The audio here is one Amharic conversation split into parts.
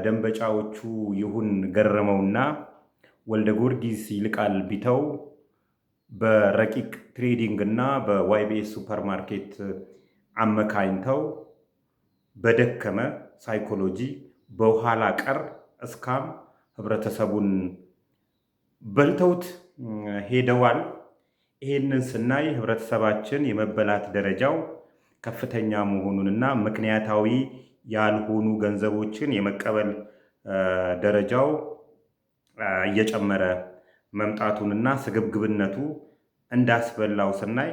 የደንበጫዎቹ ይሁን ገረመውና ወልደ ጊዮርጊስ ይልቃል ቢተው በረቂቅ ትሬዲንግ እና በዋይቢኤስ ሱፐርማርኬት አመካኝተው በደከመ ሳይኮሎጂ በኋላ ቀር scam ህብረተሰቡን በልተውት ሄደዋል። ይሄንን ስናይ ህብረተሰባችን የመበላት ደረጃው ከፍተኛ መሆኑንና ምክንያታዊ ያልሆኑ ገንዘቦችን የመቀበል ደረጃው እየጨመረ መምጣቱንና ስግብግብነቱ እንዳስበላው ስናይ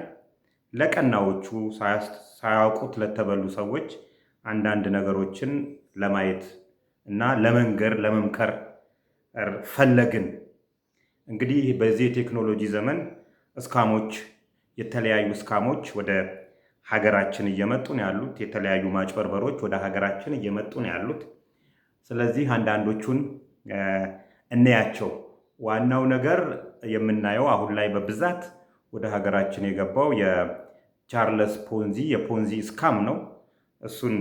ለቀናዎቹ ሳያውቁት ለተበሉ ሰዎች አንዳንድ ነገሮችን ለማየት እና ለመንገር ለመምከር ፈለግን። እንግዲህ በዚህ የቴክኖሎጂ ዘመን scam ኦች፣ የተለያዩ scam ኦች ወደ ሀገራችን እየመጡ ነው ያሉት። የተለያዩ ማጭበርበሮች ወደ ሀገራችን እየመጡ ነው ያሉት። ስለዚህ አንዳንዶቹን እንያቸው። ዋናው ነገር የምናየው አሁን ላይ በብዛት ወደ ሀገራችን የገባው የቻርለስ ፖንዚ የ Ponzi scam ነው። እሱን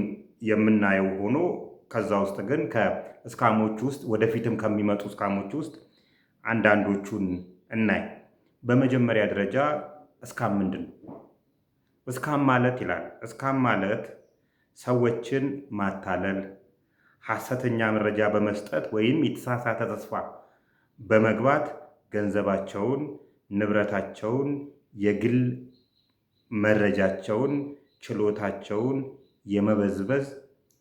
የምናየው ሆኖ ከዛ ውስጥ ግን ከ scam ኦች ውስጥ ወደፊትም ከሚመጡ scam ኦች ውስጥ አንዳንዶቹን እናይ። በመጀመሪያ ደረጃ scam ምንድን ነው? Scam ማለት ይላል። Scam ማለት ሰዎችን ማታለል፣ ሐሰተኛ መረጃ በመስጠት ወይም የተሳሳተ ተስፋ በመግባት ገንዘባቸውን፣ ንብረታቸውን፣ የግል መረጃቸውን፣ ችሎታቸውን የመበዝበዝ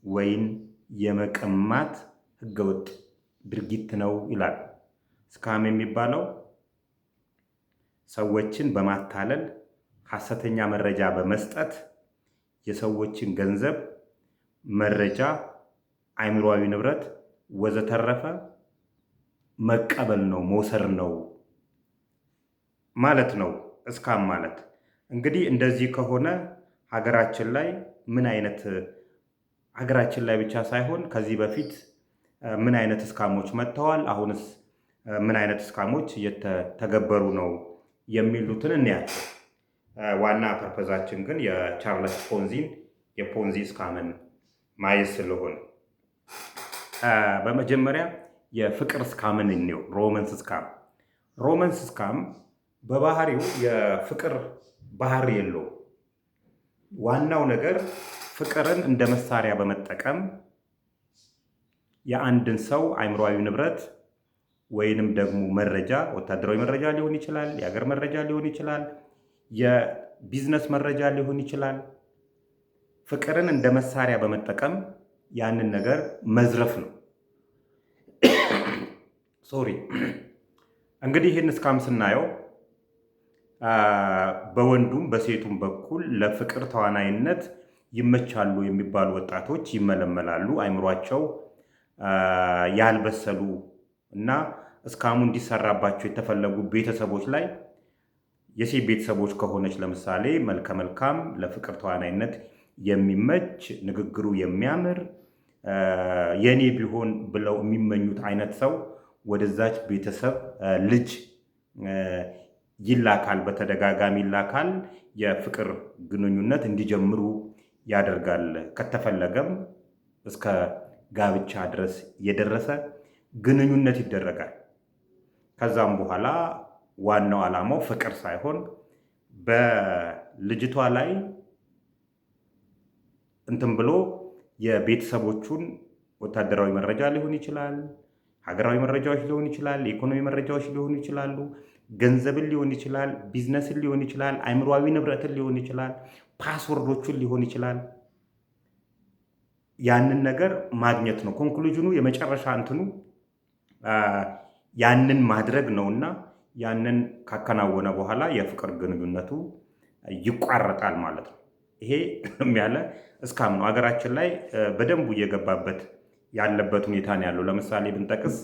ወይም የመቀማት ህገወጥ ድርጊት ነው ይላል። Scam የሚባለው ሰዎችን በማታለል፣ ሐሰተኛ መረጃ በመስጠት የሰዎችን ገንዘብ፣ መረጃ፣ አእምሯዊ ንብረት ወዘተረፈ መቀበል ነው፣ መውሰድ ነው ማለት ነው። Scam ማለት እንግዲህ እንደዚህ ከሆነ ሀገራችን ላይ ምን አይነት፣ ሀገራችን ላይ ብቻ ሳይሆን ከዚህ በፊት ምን አይነት scam ኦች መጥተዋል፣ አሁንስ ምን አይነት scam ኦች እየተተገበሩ ነው የሚሉትን እንያቸው። ዋና purpose ኣችን ግን የቻርለስ ፖንዚን የ Ponzi scam ን ማየት ስለሆነ በመጀመሪያ የፍቅር scam ን እንየው። Romance scam። Romance scam በባህሪው የፍቅር ባህሪ የለውም። ዋናው ነገር ፍቅርን እንደ መሳሪያ በመጠቀም የአንድን ሰው አእምሯዊ ንብረት ወይንም ደግሞ መረጃ፣ ወታደራዊ መረጃ ሊሆን ይችላል፣ የሀገር መረጃ ሊሆን ይችላል፣ የቢዝነስ መረጃ ሊሆን ይችላል። ፍቅርን እንደ መሳሪያ በመጠቀም ያንን ነገር መዝረፍ ነው። Sorry። እንግዲህ ይህን scam ስናየው በወንዱም በሴቱም በኩል ለፍቅር ተዋናይነት ይመቻሉ የሚባሉ ወጣቶች ይመለመላሉ። አይምሯቸው ያልበሰሉ እና scam ኡ እንዲሰራባቸው የተፈለጉ ቤተሰቦች ላይ፣ የሴት ቤተሰቦች ከሆነች ለምሳሌ መልከ መልካም፣ ለፍቅር ተዋናይነት የሚመች፣ ንግግሩ የሚያምር፣ የኔ ቢሆን ብለው የሚመኙት አይነት ሰው ወደዛች ቤተሰብ ልጅ ይላካል፣ በተደጋጋሚ ይላካል። የፍቅር ግንኙነት እንዲጀምሩ ያደርጋል። ከተፈለገም እስከ ጋብቻ ድረስ የደረሰ ግንኙነት ይደረጋል። ከዛም በኋላ ዋናው ዓላማው ፍቅር ሳይሆን በልጅቷ ላይ እንትን ብሎ የቤተሰቦቹን ወታደራዊ መረጃ ሊሆን ይችላል፣ ሀገራዊ መረጃዎች ሊሆን ይችላል፣ የኢኮኖሚ መረጃዎች ሊሆኑ ይችላሉ፣ ገንዘብን ሊሆን ይችላል፣ ቢዝነስን ሊሆን ይችላል፣ አይምሯዊ ንብረትን ሊሆን ይችላል፣ password ኦቹን ሊሆን ይችላል። ያንን ነገር ማግኘት ነው። Conclusion ኑ የመጨረሻ እንትኑ ያንን ማድረግ ነውና ያንን ካከናወነ በኋላ የፍቅር ግንኙነቱ ይቋረጣል ማለት ነው። ይሄ ያለ scam ነው። ሀገራችን ላይ በደንቡ እየገባበት ያለበት ሁኔታ ነው ያለው። ለምሳሌ ብንጠቅስ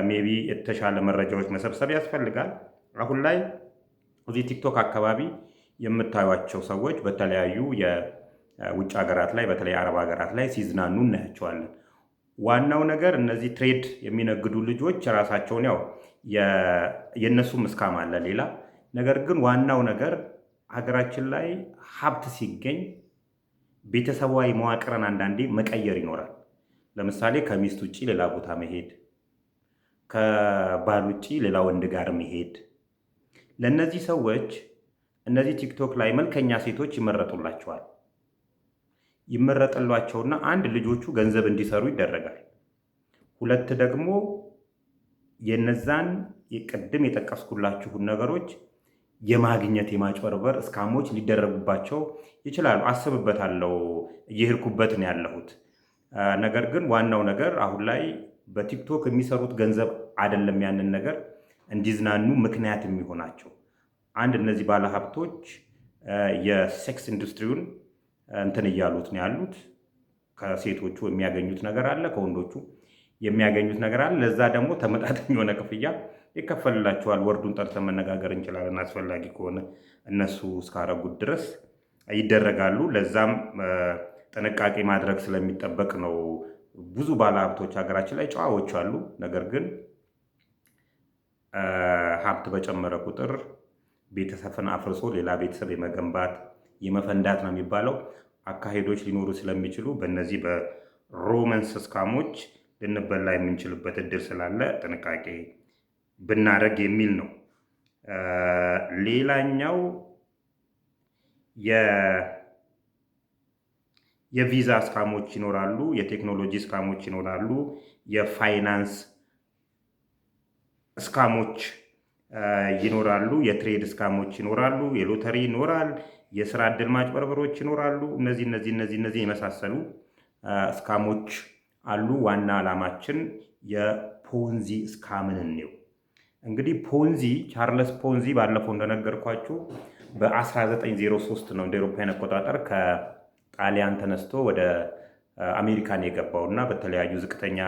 maybe የተሻለ መረጃዎች መሰብሰብ ያስፈልጋል። አሁን ላይ እዚህ ቲክቶክ አካባቢ የምታዩቸው ሰዎች በተለያዩ የውጭ ሀገራት ላይ፣ በተለይ አረብ ሀገራት ላይ ሲዝናኑ እናያቸዋለን። ዋናው ነገር እነዚህ trade የሚነግዱ ልጆች ራሳቸውን ያው የእነሱም scam አለ ሌላ። ነገር ግን ዋናው ነገር ሀገራችን ላይ ሀብት ሲገኝ ቤተሰባዊ መዋቅርን አንዳንዴ መቀየር ይኖራል። ለምሳሌ ከሚስት ውጭ ሌላ ቦታ መሄድ፣ ከባል ውጭ ሌላ ወንድ ጋር መሄድ። ለእነዚህ ሰዎች እነዚህ ቲክቶክ ላይ መልከኛ ሴቶች ይመረጡላቸዋል። ይመረጥሏቸውና አንድ ልጆቹ ገንዘብ እንዲሰሩ ይደረጋል። ሁለት ደግሞ የነዛን ቅድም የጠቀስኩላችሁን ነገሮች የማግኘት የማጭበርበር scam ኦች ሊደረጉባቸው ይችላሉ። አስብበታለሁ፣ እየሄድኩበት ነው ያለሁት። ነገር ግን ዋናው ነገር አሁን ላይ በቲክቶክ የሚሰሩት ገንዘብ አይደለም ያንን ነገር እንዲዝናኑ ምክንያት የሚሆናቸው። አንድ እነዚህ ባለሀብቶች የ sex industry ውን እንትን እያሉት ነው ያሉት። ከሴቶቹ የሚያገኙት ነገር አለ፣ ከወንዶቹ የሚያገኙት ነገር አለ። ለዛ ደግሞ ተመጣጣኝ የሆነ ክፍያ ይከፈልላቸዋል። ወርዱን ጠርተን መነጋገር እንችላለን፣ አስፈላጊ ከሆነ እነሱ እስካረጉት ድረስ ይደረጋሉ። ለዛም ጥንቃቄ ማድረግ ስለሚጠበቅ ነው። ብዙ ባለሀብቶች ሀገራችን ላይ ጨዋዎች አሉ። ነገር ግን ሀብት በጨመረ ቁጥር ቤተሰብን አፍርሶ ሌላ ቤተሰብ የመገንባት የመፈንዳት ነው የሚባለው አካሄዶች ሊኖሩ ስለሚችሉ በእነዚህ በ romance scam ኦች ልንበላ የምንችልበት እድል ስላለ ጥንቃቄ ብናደርግ የሚል ነው። ሌላኛው የቪዛ scam ኦች ይኖራሉ፣ የቴክኖሎጂ scam ኦች ይኖራሉ፣ የፋይናንስ scam ኦች ይኖራሉ፣ የ trade scam ኦች ይኖራሉ፣ የሎተሪ ይኖራል፣ የስራ እድል ማጭበርበሮች ይኖራሉ። እነዚህ የመሳሰሉ scam ኦች አሉ። ዋና ዓላማችን የ Ponzi scam ን ነው። እንግዲህ ፖንዚ፣ ቻርለስ ፖንዚ ባለፈው እንደነገርኳችሁ በ1903 ነው እንደ አውሮፓውያን አቆጣጠር ከጣሊያን ተነስቶ ወደ አሜሪካን የገባው እና በተለያዩ ዝቅተኛ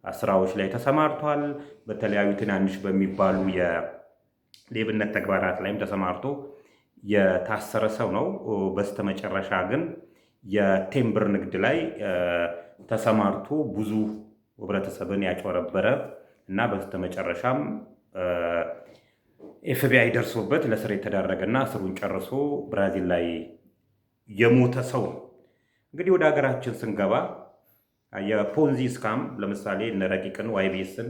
ስራዎች ላይ ተሰማርቷል። በተለያዩ ትናንሽ በሚባሉ የሌብነት ተግባራት ላይም ተሰማርቶ የታሰረ ሰው ነው። በስተመጨረሻ ግን የቴምብር ንግድ ላይ ተሰማርቶ ብዙ ህብረተሰብን ያጭበረበረ እና በስተመጨረሻም ኤፍቢአይ ደርሶበት ለእስር የተዳረገና እስሩን ጨርሶ ብራዚል ላይ የሞተ ሰው ነው። እንግዲህ ወደ ሀገራችን ስንገባ የ Ponzi scam ለምሳሌ እነ ረቂቅን፣ ዋይቢኤስን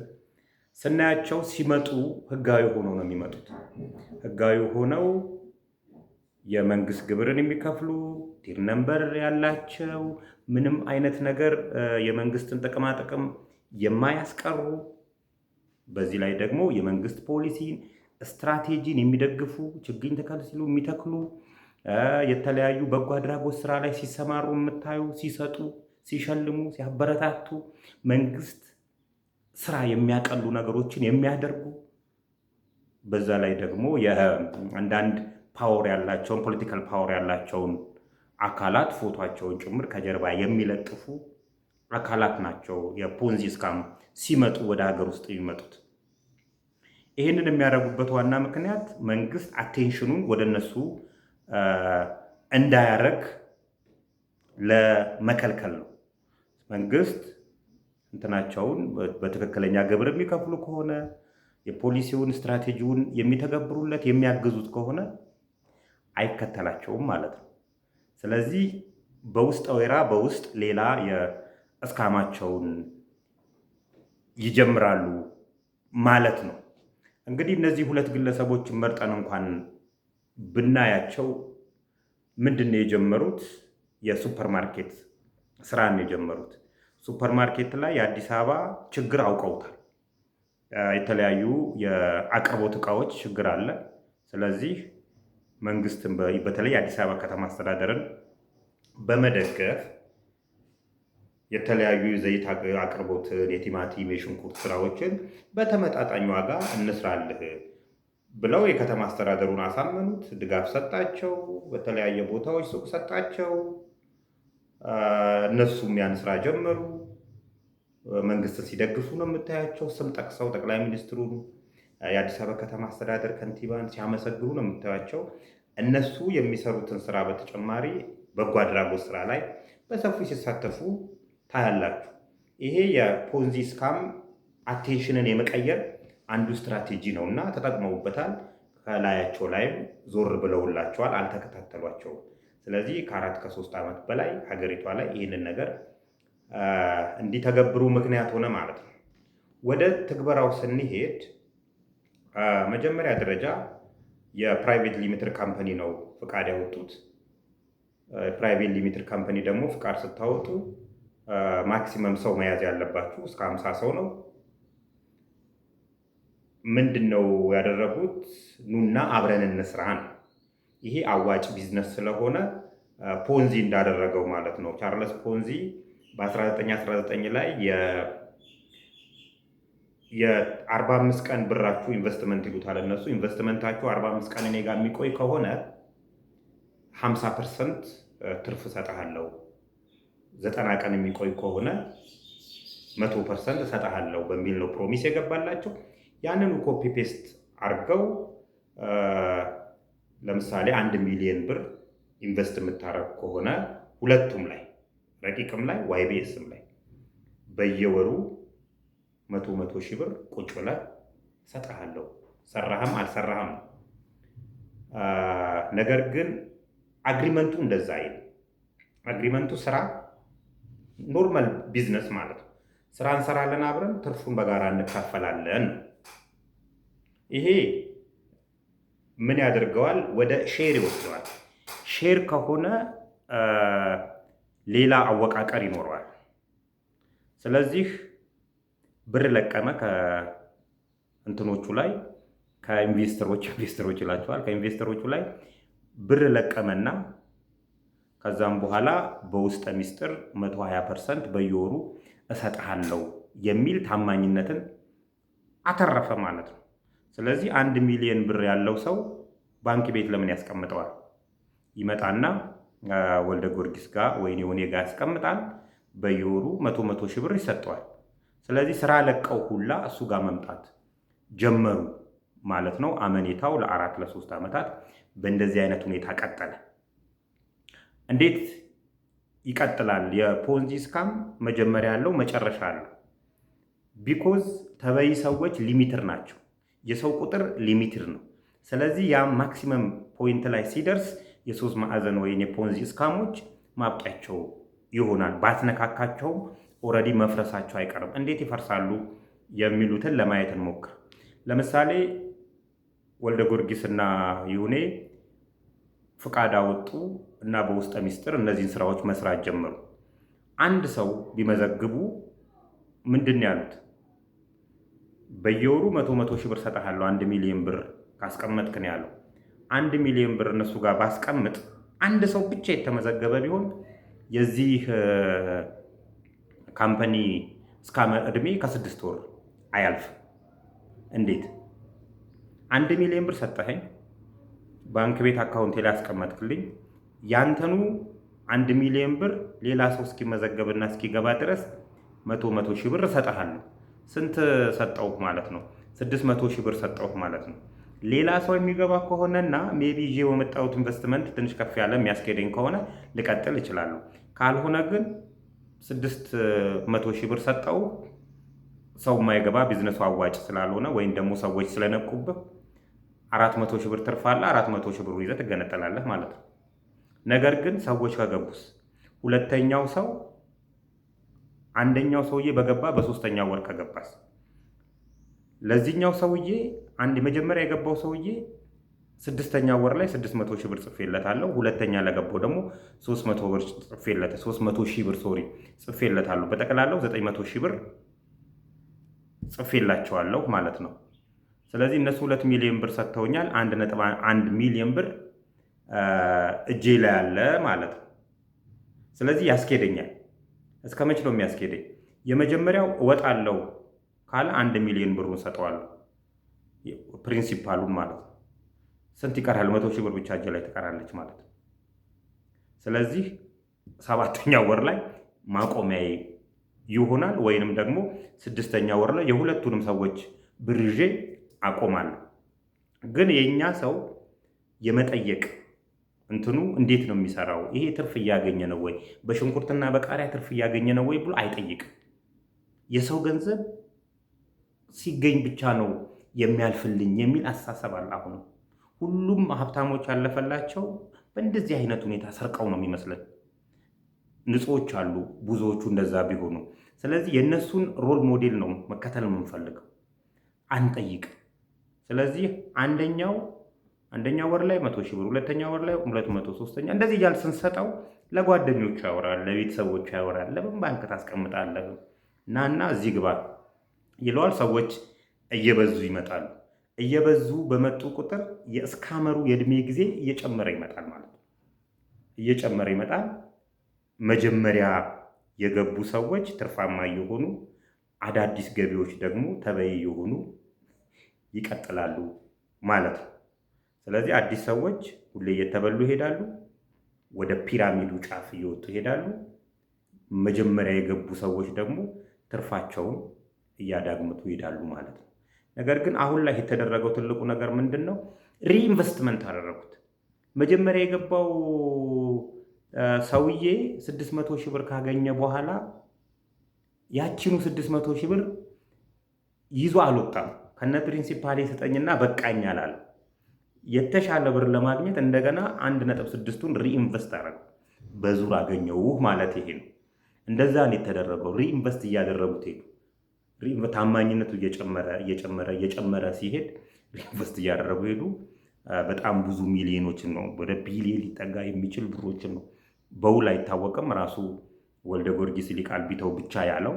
ስናያቸው ሲመጡ ህጋዊ ሆነው ነው የሚመጡት። ህጋዊ ሆነው የመንግስት ግብርን የሚከፍሉ፣ TIN number ያላቸው፣ ምንም አይነት ነገር የመንግስትን ጥቅማ ጥቅም የማያስቀሩ፣ በዚህ ላይ ደግሞ የመንግስት ፖሊሲን ስትራቴጂን የሚደግፉ፣ ችግኝ ተከል ሲሉ የሚተክሉ፣ የተለያዩ በጎ አድራጎት ስራ ላይ ሲሰማሩ የምታዩ፣ ሲሰጡ፣ ሲሸልሙ፣ ሲያበረታቱ፣ መንግስት ስራ የሚያቀሉ ነገሮችን የሚያደርጉ፣ በዛ ላይ ደግሞ አንዳንድ power ያላቸውን political power ያላቸውን አካላት ፎቷቸውን ጭምር ከጀርባ የሚለጥፉ አካላት ናቸው የ Ponzi scam ሲመጡ ወደ ሀገር ውስጥ የሚመጡት። ይህንን የሚያደርጉበት ዋና ምክንያት መንግስት attention ኑን ወደ እነሱ እንዳያረግ ለመከልከል ነው። መንግስት እንትናቸውን በትክክለኛ ግብር የሚከፍሉ ከሆነ፣ የፖሊሲውን ስትራቴጂውን የሚተገብሩለት የሚያግዙት ከሆነ አይከተላቸውም ማለት ነው። ስለዚህ በውስጥ ወይራ በውስጥ ሌላ የ scam ኣቸውን ይጀምራሉ ማለት ነው። እንግዲህ እነዚህ ሁለት ግለሰቦችን መርጠን እንኳን ብናያቸው ምንድን ነው የጀመሩት? የሱፐርማርኬት ስራን የጀመሩት። ሱፐርማርኬት ላይ የአዲስ አበባ ችግር አውቀውታል። የተለያዩ የአቅርቦት እቃዎች ችግር አለ። ስለዚህ መንግስትን በተለይ የአዲስ አበባ ከተማ አስተዳደርን በመደገፍ የተለያዩ የዘይት አቅርቦትን፣ የቲማቲም፣ የሽንኩርት ስራዎችን በተመጣጣኝ ዋጋ እንስራልህ ብለው የከተማ አስተዳደሩን አሳመኑት። ድጋፍ ሰጣቸው። በተለያየ ቦታዎች ሱቅ ሰጣቸው። እነሱም ያን ስራ ጀመሩ። መንግስትን ሲደግፉ ነው የምታያቸው። ስም ጠቅሰው ጠቅላይ ሚኒስትሩን፣ የአዲስ አበባ ከተማ አስተዳደር ከንቲባን ሲያመሰግኑ ነው የምታያቸው። እነሱ የሚሰሩትን ስራ በተጨማሪ በጎ አድራጎት ስራ ላይ በሰፊው ሲሳተፉ ታያላችሁ። ይሄ የ Ponzi scam attention ን የመቀየር አንዱ ስትራቴጂ ነው እና ተጠቅመውበታል። ከላያቸው ላይም ዞር ብለውላቸዋል፣ አልተከታተሏቸውም። ስለዚህ ከ4 ከ3 ዓመት በላይ ሀገሪቷ ላይ ይህንን ነገር እንዲተገብሩ ምክንያት ሆነ ማለት ነው። ወደ ትግበራው ስንሄድ መጀመሪያ ደረጃ የ private limited company ነው ፍቃድ ያወጡት። Private limited company ደግሞ ፍቃድ ስታወጡ maximum ሰው መያዝ ያለባችሁ እስከ 50 ሰው ነው። ምንድን ነው ያደረጉት? ኑና አብረን እንስራ ነው። ይሄ አዋጭ ቢዝነስ ስለሆነ ፖንዚ እንዳደረገው ማለት ነው። ቻርለስ ፖንዚ በ1919 ላይ የ45 ቀን ብራችሁ ኢንቨስትመንት ይሉታል እነሱ። ኢንቨስትመንታችሁ 45 ቀን እኔ ጋር የሚቆይ ከሆነ 50% ትርፍ እሰጥሃለሁ፣ 90 ቀን የሚቆይ ከሆነ 100% እሰጥሃለሁ በሚል ነው promise የገባላቸው። ያንኑ copy paste አድርገው ለምሳሌ 1 ሚሊዮን ብር invest የምታደርግ ከሆነ ሁለቱም ላይ፣ ረቂቅም ላይ YBS ም ላይ፣ በየወሩ መቶ መቶ ሺህ ብር ቁጭ ብለህ እሰጥሃለሁ፣ ሰራህም አልሰራህም። ነገር ግን agreement ኡ እንደዛ አይልም። Agreement ኡ ስራ normal business ማለት ነው። ስራ እንሰራለን አብረን፣ ትርፉን በጋራ እንካፈላለን። ይሄ ምን ያደርገዋል? ወደ share ይወስደዋል። Share ከሆነ ሌላ አወቃቀር ይኖረዋል። ስለዚህ ብር ለቀመ ከእንትኖቹ ላይ፣ ከ investor ኦች፣ investor ኦች ይላቸዋል። ከ investor ኦቹ ላይ ብር ለቀመና ከዛም በኋላ በውስጠ ሚስጥር 120% በየወሩ እሰጥሃለሁ የሚል ታማኝነትን አተረፈ ማለት ነው። ስለዚህ 1 ሚሊዮን ብር ያለው ሰው ባንክ ቤት ለምን ያስቀምጠዋል? ይመጣና ወልደ ጊዮርጊስ ጋር ወይ እኔ ጋር ያስቀምጣል። በየወሩ መቶ መቶ ሺህ ብር ይሰጠዋል። ስለዚህ ስራ ለቀው ሁላ እሱ ጋር መምጣት ጀመሩ ማለት ነው። አመኔታው ለ4 ለ3 ዓመታት በእንደዚህ አይነት ሁኔታ ቀጠለ። እንዴት ይቀጥላል? የ Ponzi scam መጀመሪያ ያለው መጨረሻ አለው። Because ተበይ ሰዎች limited ናቸው። የሰው ቁጥር limited ነው። ስለዚህ ያ maximum point ላይ ሲደርስ የሶስት ማዕዘን ወይም የ Ponzi scam ኦች ማብቂያቸው ይሆናል። ባትነካካቸውም already መፍረሳቸው አይቀርም። እንዴት ይፈርሳሉ የሚሉትን ለማየት እንሞክር። ለምሳሌ ወልደ ጊዮርጊስና ይሁኔ ፍቃድ አወጡ እና በውስጠ ሚስጥር እነዚህን ስራዎች መስራት ጀመሩ። አንድ ሰው ቢመዘግቡ ምንድን ነው ያሉት? በየወሩ መቶ መቶ ሺህ ብር ሰጠሃለሁ 1 ሚሊዮን ብር ካስቀመጥክ ነው ያለው። 1 ሚሊዮን ብር እነሱ ጋር ባስቀምጥ፣ አንድ ሰው ብቻ የተመዘገበ ቢሆን የዚህ company scammer እድሜ ከ6 ወር አያልፍም። እንዴት? 1 ሚሊዮን ብር ሰጠኸኝ፣ ባንክ ቤት account ኤ ላይ ያስቀመጥክልኝ፣ ያንተኑ 1 ሚሊዮን ብር ሌላ ሰው እስኪመዘገብና እስኪገባ ድረስ መቶ መቶ ሺህ ብር እሰጥሃለሁ። ስንት ሰጠሁህ ማለት ነው? 600,000 ብር ሰጠሁህ ማለት ነው። ሌላ ሰው የሚገባ ከሆነና maybe ይዤ በመጣሁት ኢንቨስትመንት ትንሽ ከፍ ያለ የሚያስኬደኝ ከሆነ ልቀጥል እችላለሁ። ካልሆነ ግን 600,000 ብር ሰጠው፣ ሰው የማይገባ፣ ቢዝነሱ አዋጭ ስላልሆነ ወይም ደግሞ ሰዎች ስለነቁብህ 400,000 ብር ትርፍ አለ። 400,000 ብሩ ይዘህ ትገነጠላለህ ማለት ነው። ነገር ግን ሰዎች ከገቡስ? ሁለተኛው ሰው አንደኛው ሰውዬ በገባ በሶስተኛው ወር ከገባስ? ለዚህኛው ሰውዬ፣ አንድ መጀመሪያ የገባው ሰውዬ ስድስተኛ ወር ላይ 600,000 ብር ጽፌለታለሁ። ሁለተኛ ለገባው ደግሞ 300 ብር ጽፌለት 300,000 ብር፣ sorry፣ ጽፌለታለሁ። በጠቅላላው 900,000 ብር ጽፌላቸዋለሁ ማለት ነው። ስለዚህ እነሱ 2 ሚሊዮን ብር ሰጥተውኛል። 1.1 ሚሊዮን ብር እጄ ላይ አለ ማለት ነው። ስለዚህ ያስኬደኛል። እስከ መች ነው የሚያስኬደኝ? የመጀመሪያው እወጣለሁ ካለ 1 ሚሊዮን ብሩን ሰጠዋለሁ፣ principal ኡን ማለት ነው። ስንት ይቀራል? 100,000 ብር ብቻ እጄ ላይ ትቀራለች ማለት ነው። ስለዚህ ሰባተኛ ወር ላይ ማቆሚያዬ ይሆናል፣ ወይንም ደግሞ ስድስተኛ ወር ላይ የሁለቱንም ሰዎች ብር ይዤ አቆማለሁ። ግን የእኛ ሰው የመጠየቅ እንትኑ እንዴት ነው የሚሰራው? ይሄ ትርፍ እያገኘ ነው ወይ? በሽንኩርትና በቃሪያ ትርፍ እያገኘ ነው ወይ ብሎ አይጠይቅም። የሰው ገንዘብ ሲገኝ ብቻ ነው የሚያልፍልኝ የሚል አስተሳሰብ አለ። አሁንም ሁሉም ሀብታሞች ያለፈላቸው በእንደዚህ አይነት ሁኔታ ሰርቀው ነው የሚመስለን። ንጹዎች አሉ፣ ብዙዎቹ እንደዛ ቢሆኑ። ስለዚህ የእነሱን role model ነው መከተል የምንፈልገው፣ አንጠይቅ። ስለዚህ አንደኛው ወር ላይ 100,000 ብር፣ ሁለተኛ ወር ላይ 200፣ ሶስተኛ እንደዚህ እያል ስንሰጠው ለጓደኞቹ ያወራል፣ ለቤተሰቦቹ ያወራል። ለምን ባንክ ታስቀምጣለህ? ናና እዚህ ግባ ይለዋል። ሰዎች እየበዙ ይመጣሉ። እየበዙ በመጡ ቁጥር የ scammer ኡ የእድሜ ጊዜ እየጨመረ ይመጣል ማለት ነው። እየጨመረ ይመጣል። መጀመሪያ የገቡ ሰዎች ትርፋማ እየሆኑ አዳዲስ ገቢዎች ደግሞ ተበይ እየሆኑ ይቀጥላሉ ማለት ነው። ስለዚህ አዲስ ሰዎች ሁሌ እየተበሉ ይሄዳሉ። ወደ ፒራሚዱ ጫፍ እየወጡ ይሄዳሉ። መጀመሪያ የገቡ ሰዎች ደግሞ ትርፋቸውን እያዳግምቱ ይሄዳሉ ማለት ነው። ነገር ግን አሁን ላይ የተደረገው ትልቁ ነገር ምንድን ነው? Reinvestment አደረጉት። መጀመሪያ የገባው ሰውዬ 600,000 ብር ካገኘ በኋላ ያቺኑ 600,000 ብር ይዞ አልወጣም። ከነ principal ኤ ስጠኝና በቃኝ አላለም። የተሻለ ብር ለማግኘት እንደገና 1.6ቱን reinvest አደረገው። በዙር አገኘው ማለት ይሄ ነው። እንደዛ ነው የተደረገው። Reinvest እያደረጉት ሄዱ። ታማኝነቱ እየጨመረ እየጨመረ እየጨመረ ሲሄድ reinvest እያደረጉ ሄዱ። በጣም ብዙ ሚሊዮኖችን ነው፣ ወደ ቢሊዮን ሊጠጋ የሚችል ብሮችን ነው። በውል አይታወቅም። ራሱ ወልደ ጊዮርጊስ ሊቃል ቢተው ብቻ ያለው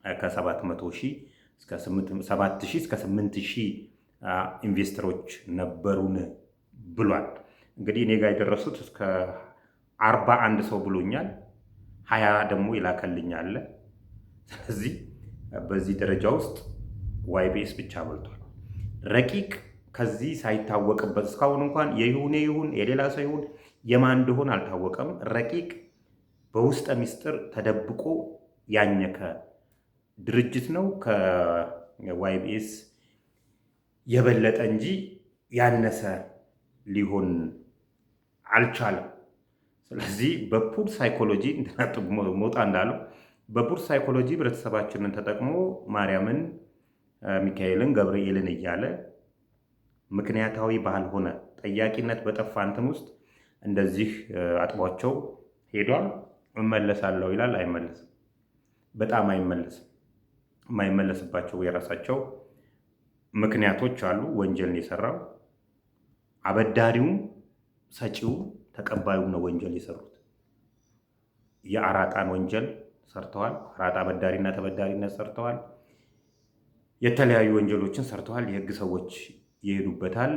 ከ700,000 እስከ 7,000 እስከ 8,000 investor ኦች ነበሩን ብሏል። እንግዲህ እኔ ጋር የደረሱት እስከ 41 ሰው ብሎኛል። 20 ደግሞ ይላከልኝ አለ። ስለዚህ በዚህ ደረጃ ውስጥ ዋይቢኤስ ብቻ በልቷል። ረቂቅ ከዚህ ሳይታወቅበት እስካሁን እንኳን የይሁኔ ይሁን የሌላ ሰው ይሁን የማን እንደሆነ አልታወቀም። ረቂቅ በውስጠ ሚስጥር ተደብቆ ያኘከ ድርጅት ነው። ከዋይቢኤስ የበለጠ እንጂ ያነሰ ሊሆን አልቻለም። ስለዚህ በ poor psychology ሞጣ እንዳለው በ poor psychology ህብረተሰባችንን ተጠቅሞ ማርያምን፣ ሚካኤልን፣ ገብርኤልን እያለ ምክንያታዊ ባልሆነ ጠያቂነት በጠፋ እንትን ውስጥ እንደዚህ አጥቧቸው ሄዷል። እመለሳለሁ ይላል፣ አይመለስም። በጣም አይመለስም። የማይመለስባቸው የራሳቸው ምክንያቶች አሉ። ወንጀል ነው የሰራው። አበዳሪውም ሰጪውም ተቀባዩም ነው ወንጀል የሰሩት። የአራጣን ወንጀል ሰርተዋል። አራጣ አበዳሪና ተበዳሪነት ሰርተዋል። የተለያዩ ወንጀሎችን ሰርተዋል። የህግ ሰዎች ይሄዱበታል።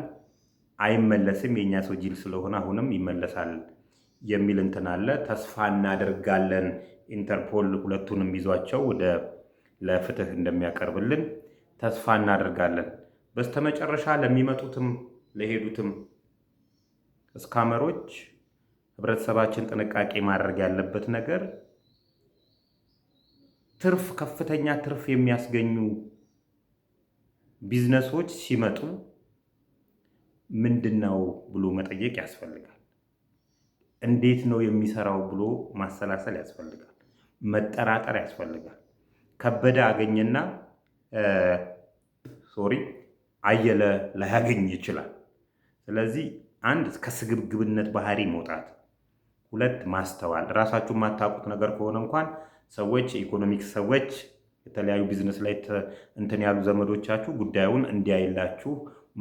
አይመለስም። የእኛ ሰው ጅል ስለሆነ አሁንም ይመለሳል የሚል እንትን አለ። ተስፋ እናደርጋለን ኢንተርፖል ሁለቱንም ይዟቸው ወደ ለፍትህ እንደሚያቀርብልን ተስፋ እናደርጋለን። በስተመጨረሻ ለሚመጡትም ለሄዱትም scammer ኦች ህብረተሰባችን ጥንቃቄ ማድረግ ያለበት ነገር ትርፍ፣ ከፍተኛ ትርፍ የሚያስገኙ ቢዝነሶች ሲመጡ ምንድን ነው ብሎ መጠየቅ ያስፈልጋል። እንዴት ነው የሚሰራው ብሎ ማሰላሰል ያስፈልጋል። መጠራጠር ያስፈልጋል። ከበደ አገኘና sorry አየለ ላያገኝ ይችላል። ስለዚህ አንድ ከስግብግብነት ባህሪ መውጣት፣ ሁለት ማስተዋል። ራሳችሁ የማታውቁት ነገር ከሆነ እንኳን ሰዎች፣ የኢኮኖሚክስ ሰዎች፣ የተለያዩ ቢዝነስ ላይ እንትን ያሉ ዘመዶቻችሁ ጉዳዩን እንዲያይላችሁ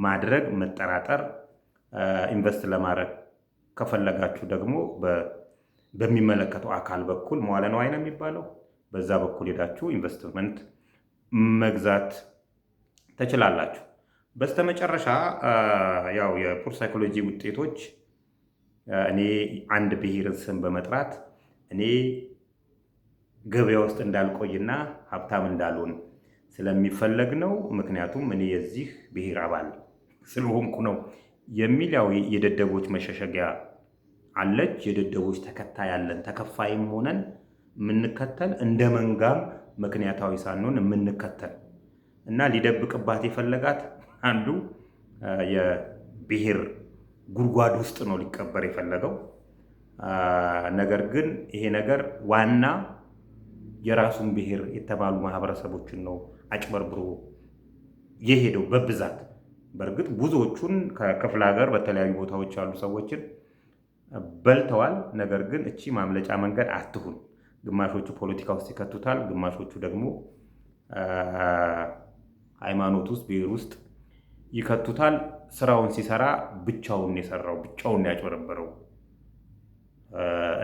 ማድረግ፣ መጠራጠር። Invest ለማድረግ ከፈለጋችሁ ደግሞ በሚመለከተው አካል በኩል መዋለ ንዋይ ነው የሚባለው፣ በዛ በኩል ሄዳችሁ ኢንቨስትመንት መግዛት ትችላላችሁ። በስተመጨረሻ ያው የ poor psychology ውጤቶች እኔ አንድ ብሔርን ስም በመጥራት እኔ ገበያ ውስጥ እንዳልቆይና ሀብታም እንዳልሆን ስለሚፈለግ ነው። ምክንያቱም እኔ የዚህ ብሔር አባል ስለሆንኩ ነው የሚል ያው የደደቦች መሸሸጊያ አለች። የደደቦች ተከታይ አለን። ተከፋይም ሆነን የምንከተል እንደ መንጋም ምክንያታዊ ሳንሆን የምንከተል እና ሊደብቅባት የፈለጋት አንዱ የብሔር ጉድጓድ ውስጥ ነው ሊቀበር የፈለገው። ነገር ግን ይሄ ነገር ዋና የራሱን ብሔር የተባሉ ማህበረሰቦችን ነው አጭበርብሮ የሄደው በብዛት። በእርግጥ ብዙዎቹን ከክፍለ ሀገር በተለያዩ ቦታዎች ያሉ ሰዎችን በልተዋል። ነገር ግን እቺ ማምለጫ መንገድ አትሁን። ግማሾቹ ፖለቲካ ውስጥ ይከቱታል፣ ግማሾቹ ደግሞ ሃይማኖት ውስጥ፣ ብሔር ውስጥ ይከቱታል። ስራውን ሲሰራ ብቻውን የሰራው፣ ብቻውን ያጭበረበረው፣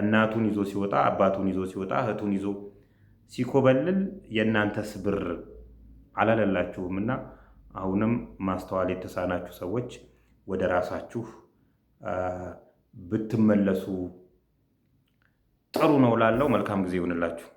እናቱን ይዞ ሲወጣ፣ አባቱን ይዞ ሲወጣ፣ እህቱን ይዞ ሲኮበልል የእናንተስ ብር አላለላችሁም። እና አሁንም ማስተዋል የተሳናችሁ ሰዎች ወደ ራሳችሁ ብትመለሱ ጥሩ ነው ላለው መልካም ጊዜ ይሁንላችሁ።